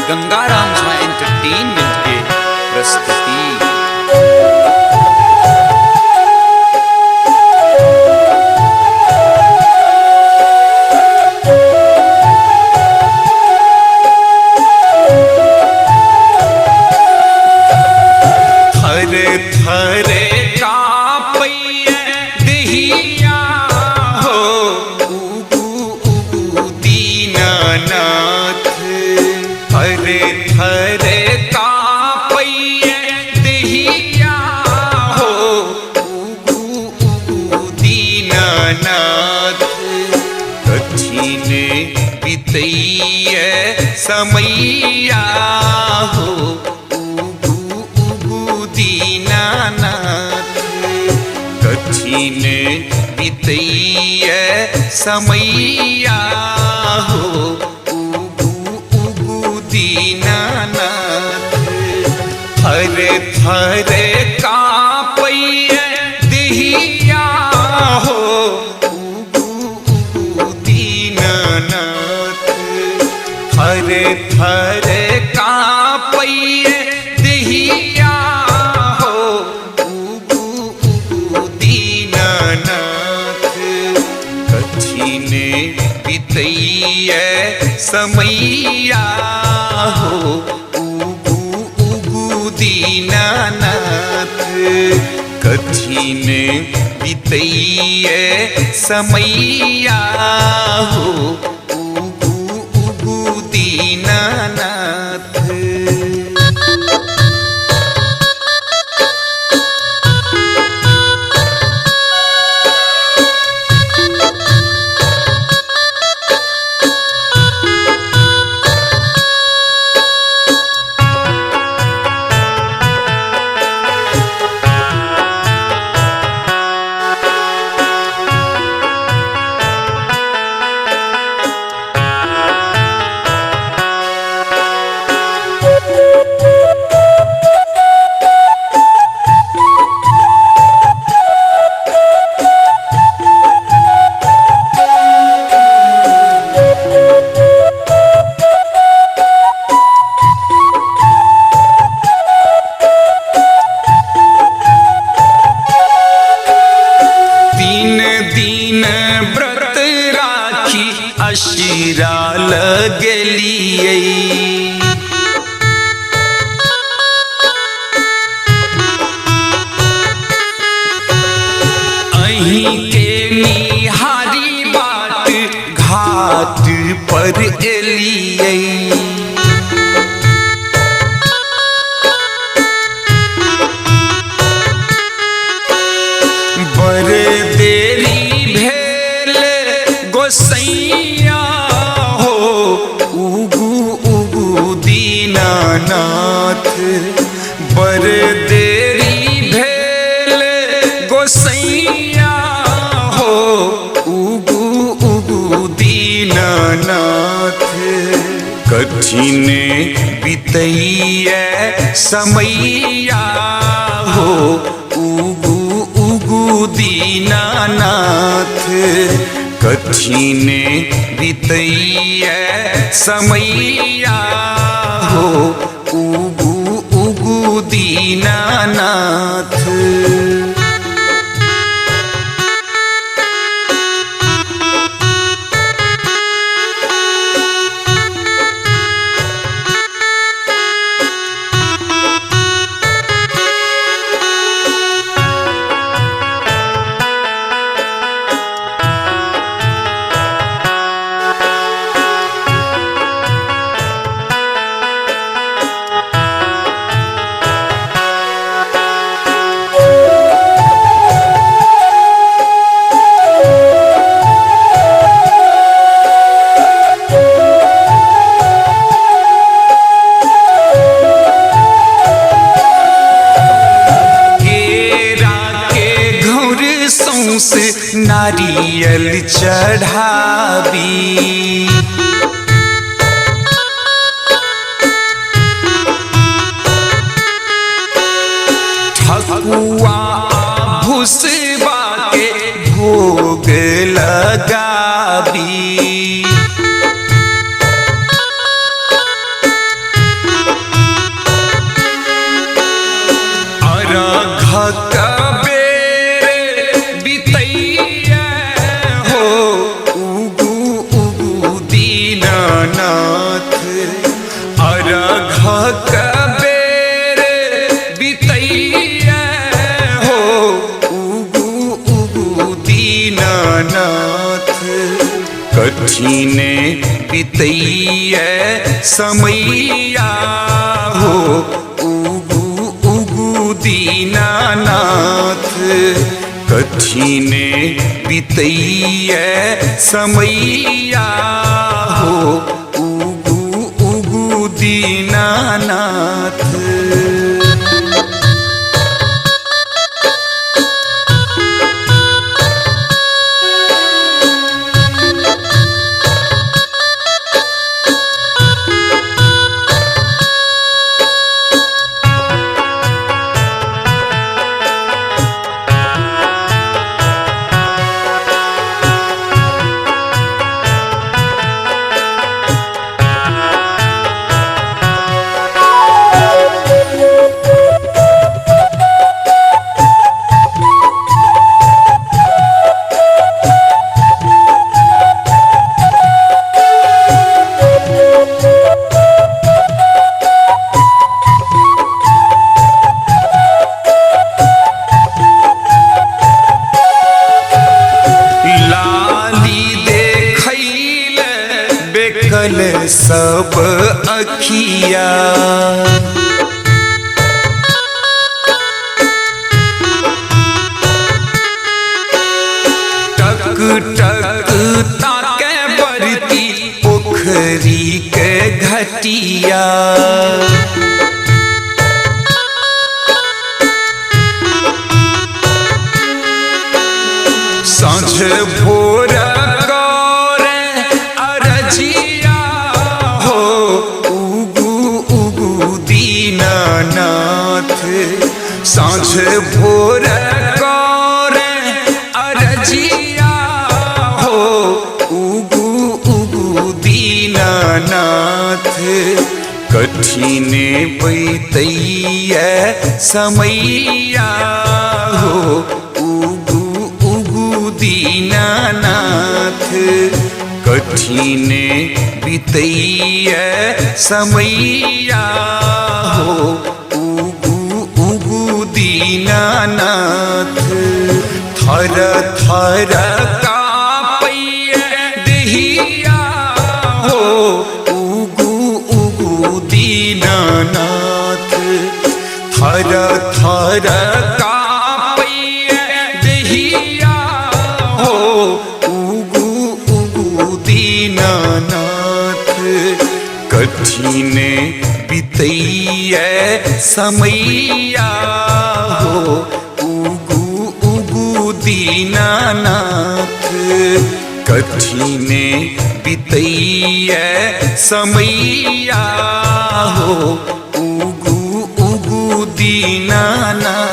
Gangaram Jha entertainment के प्रस्तुति। थर थर कांपैया देहिया हो, उगु उगु दीनानाथ। थर थर कांपैया देहिया हो, उगु उगु दीनानाथ। कठिन बितैया समैया हो, दीनानाथ। कठिन बितैया समैया हो, उगु उगु दीनानाथ। थर थर कांपैया देहिया हो, उगु उगु दीनानाथ। थर थर कांपैया देहिया हो, उगु उगु दीनानाथ। कठिन बितैया समैया हो, उगु उगु दीनानाथ। कठिन बितैया समैया हो, उगु उगु दीनानाथ। तीन दिन व्रत राखी अशिरा लगलियै, अहीं के निहारी बाट घाट पर एलियै। बड़ देरी भेल गोसैया हो, उगु उगु दीनानाथ। बड़ देरी भेल गोसैया हो, उगु उगु दीनानाथ। कठिन बितैया समैया हो, उगु उगु दीनानाथ। कठिन बितैया समैया हो, उगु उगु दीनानाथ। सौंसे नारियल चढ़ाबी, ठकुआ भुसबा के भोग लगाबी। साँझक बेर बितैया हो उगू उगू दीनानाथ। अरघक बेर बितैया हो उगू उगू दीनानाथ। कठिन बितैया समैया हो उगू उगू दीनानाथ। कठिन बितैया समैया हो उगू उगू दीनानाथ। लाली देखैल बेकल सब अखिया। टक टक ताके बरती पोखरी के घटिया। साँझ भोर करे अरजिया हो उगू उगू दीनानाथ। साँझ भोर करे अरजिया हो उगू उगू दीनानाथ। कठिन बैतैया समैया हो उगू उगू दीनानाथ। कठिन बितैया समैया हो उगू उगू दीनानाथ। थर थर कांपैया देहिया हो उगू उगू दीनानाथ। थर थर कांपैया देहिया हो उगू उगू दीनानाथ। कठिन बितैया समैया हो उगू उगू दीनानाथ। कठिन बितैया समैया हो उगू उगू दीनानाथ।